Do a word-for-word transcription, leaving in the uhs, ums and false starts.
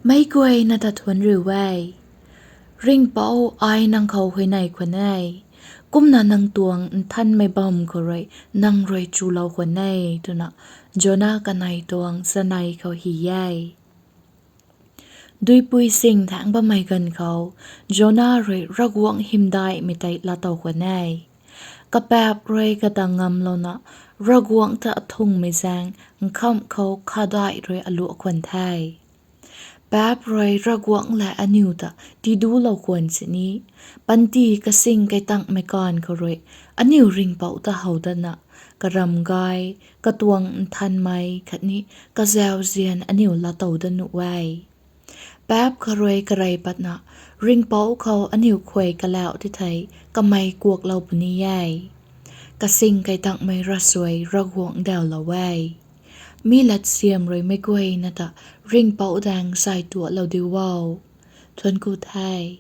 Meic guayna ta thuanc riu e. Ringhpouc, ai nang khou huayney khwan e. Kumna nang tuang nthanmei bam khou rui nang rui chulou khwan e, twna Jona kanei tuang chanei khou hy e. Duipui sing thaengc bammei ganv khou, Jona rui Ravguangc hymdaihmei tei laatow khwan e. Kapaap rui kata ngamlouna, Ravguangc ta athungmei zaeng nkhamh khou khadaih rui aluh khwan the. Paap rui Ravguangc lev aniu ta tiidulou khwan sini, panty kasing kaitangmei kaanv khou rui aniu Ringhpouc ta how datna, karam gay, katuang nthanmei khatni kazauzian aniu laatow dat nuh e. Paap khou rui karey patna, Ringhpouc khou aniu khuay kalauh ti thei kamei kuaklou puni e. Kasing kaitangmei ravsuai Ravguangc dawlou e. Mi latsiam rui meic guayna ta Ringhpouc daeng zay tuaklou diu o. Thuanc ku the.